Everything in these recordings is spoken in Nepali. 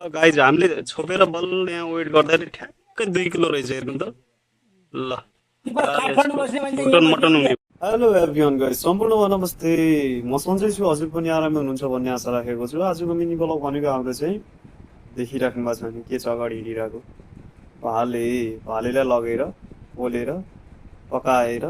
गाइज हामीले छोपेर बल्ल यहाँ वेट गर्दाखेरि ठ्याक्कै 2 किलो रहेछ हेर्नु त ल टुटन मटन हुने। हेलो एभ्रिवान गाइस, सम्पूर्ण नमस्ते। म सन्चै छु, हजुर पनि आरामै हुनुहुन्छ भन्ने आशा राखेको छु। आजको मिनी ब्लग भनेको हाम्रो चाहिँ देखिराख्नु भएको छ भने के छ अगाडि हिँडिरहेको भालेलाई लगेर पोलेर पकाएर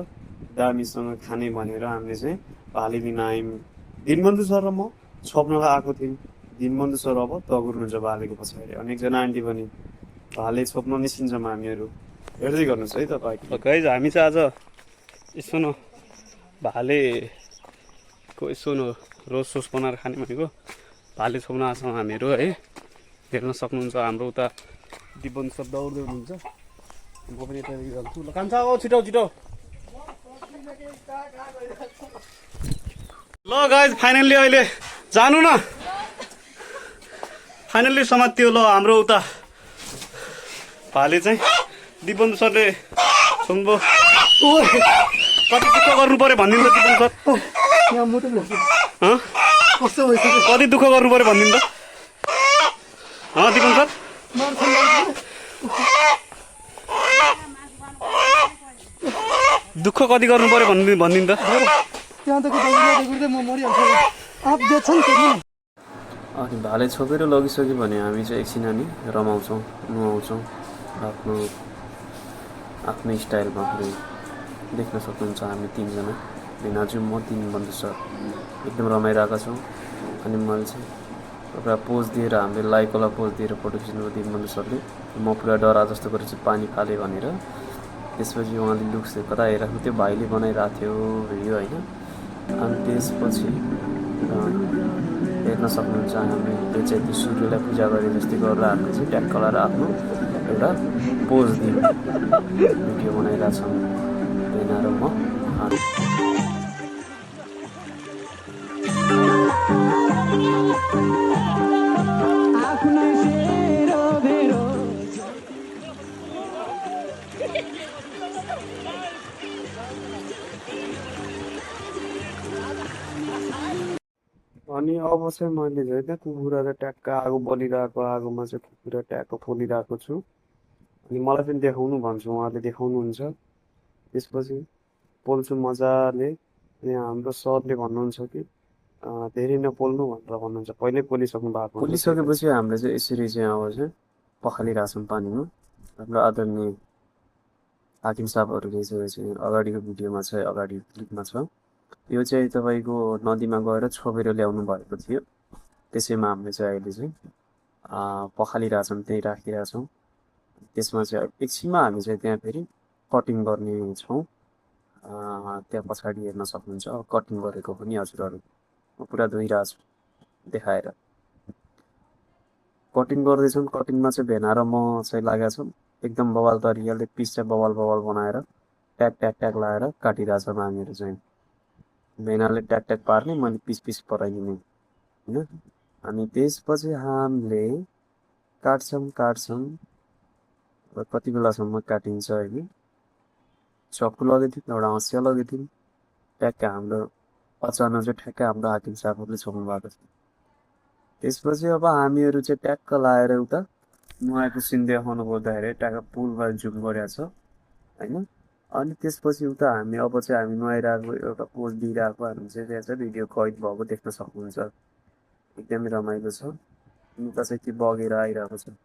दामीसँग खाने भनेर हामीले चाहिँ भाले लिन आयौँ। दिनबन्धु सर र म छोप्नलाई आएको थियौँ। दिनबन्धु सर अब दगुर्नुहुन्छ भालेको पछाडि, अनि एकजना आन्टी पनि भाले छोप्न निस्किन्छौँ हामीहरू। हेर्दै गर्नुहोस् है तपाईँ। गाइज हामी चाहिँ आज यसो न भालेको यसो न रोस सोस बनाएर खाने भनेको भाले छोप्न आएको छौँ हामीहरू है। हेर्न सक्नुहुन्छ हाम्रो उता दिपबन्धु सर दौड्दै हुनुहुन्छ, म पनि यतादेखि जान्छु। ल कान्छा आऊ, छिटो छिटो। ल गाइज फाइनल्ली अहिले जानु न, फाइनल्ली समात्यो। ल हाम्रो उता भाले चाहिँ दिपबन्धु सरले छोड्नुभयो। कति दुःख गर्नु पर्यो भनिदिनु त दिपबन्धु सर, कति दुःख गर्नु पर्यो भनिदिनु त दिपबन्धु सर। दुःख कति गर्नु पर्यो भनिदिनु त। अनि भाले छोपेर लगिसक्यो भने हामी चाहिँ एकछिन अनि रमाउँछौँ, नुहाउँछौँ आफ्नो स्टाइलमा। पुरै देख्न सक्नुहुन्छ हामी 3जना, भेनाजु, म, दिनबन्धु सर एकदम रमाइरहेका छौँ। अनि मैले चाहिँ एउटा पोज दिएर, हामीले लाइकवाला पोज दिएर फोटो खिच्नुभयो दिनबन्धु सरले। म पुरा डरा जस्तो गरेर चाहिँ पानी फालेँ भनेर। त्यसपछि उहाँले लुक्स कता हेरेको त्यो भाइले बनाइरहेको थियो भिडियो होइन। अनि त्यसपछि हेर्न सक्नुहुन्छ हामी त्यो चाहिँ त्यो सूर्यलाई पूजा गरे जस्तै गरेर हामीले चाहिँ ट्याग लगाएर आफ्नो एउटा पोज दियो, भिडियो बनाइरहेछौँ भेना र म। अनि अब चाहिँ मैले चाहिँ त्यहाँ कुखुरा ट्याक्क आगो बलिरहेको, आगोमा चाहिँ कुखुरा ट्याक्क पोलिरहेको छु। अनि मलाई पनि देखाउनु भन्छु, उहाँले देखाउनुहुन्छ। त्यसपछि पोल्छु मजाले। अनि हाम्रो सरले भन्नुहुन्छ कि धेरै नपोल्नु भनेर भन्नुहुन्छ, पहिल्यै पोलिसक्नु भएको। पोलिसकेपछि हामीले चाहिँ यसरी चाहिँ अब चाहिँ पखालिरहेछौँ पानीमा। हाम्रो आदरणीय हाकिम साहबहरूले चाहिँ अगाडिको भिडियोमा चाहिँ अगाडि क्लिपमा छ। यो चाहिँ तपाईँको नदीमा गएर छोपेर ल्याउनु भएको थियो। त्यसैमा हामीले चाहिँ अहिले चाहिँ पखालिरहेछौँ, त्यहीँ राखिरहेछौँ। त्यसमा चाहिँ एकछिनमा हामी चाहिँ त्यहाँ फेरि कटिङ गर्ने छौँ। त्यहाँ पछाडि हेर्न सक्नुहुन्छ कटिङ गरेको पनि हजुरहरू। म पुरा धोइरहेको छु देखाएर। कटिङ गर्दैछौँ। कटिङमा चाहिँ भेना र म चाहिँ लागेका छौँ एकदम बवाल तरिकाले। पिस चाहिँ बवाल बनाएर ट्याक ट्याक ट्याक लगाएर काटिरहेछौँ हामीहरू चाहिँ। भेनाले ट्याक ट्याक पार्ने, मैले पिस पराइदिने होइन। अनि त्यसपछि हामीले काट्छौँ। कति बेलासम्म काटिन्छ होइन। चक्कु लगेको थियौँ, एउटा हँसिया लगेको थियौँ। ट्याक्क हाम्रो अचानक चाहिँ ठ्याक्क हाम्रो हाकिम साहबहरूले छोड्नु भएको थियो। त्यसपछि अब हामीहरू चाहिँ ट्याक्क लाएर उता नुहाएको सिन देखाउनु पर्दाखेरि ट्याक्क पुलमा जुम गरेको छ होइन। अनि त्यसपछि उता हामी अब चाहिँ हामी नुहाइरहेको एउटा पोज दिइरहेको हामी चाहिँ त्यहाँ चाहिँ भिडियो कैद भएको देख्न सक्नुहुन्छ। एकदमै रमाइलो छ। उता चाहिँ त्यो बगेर आइरहेको छ।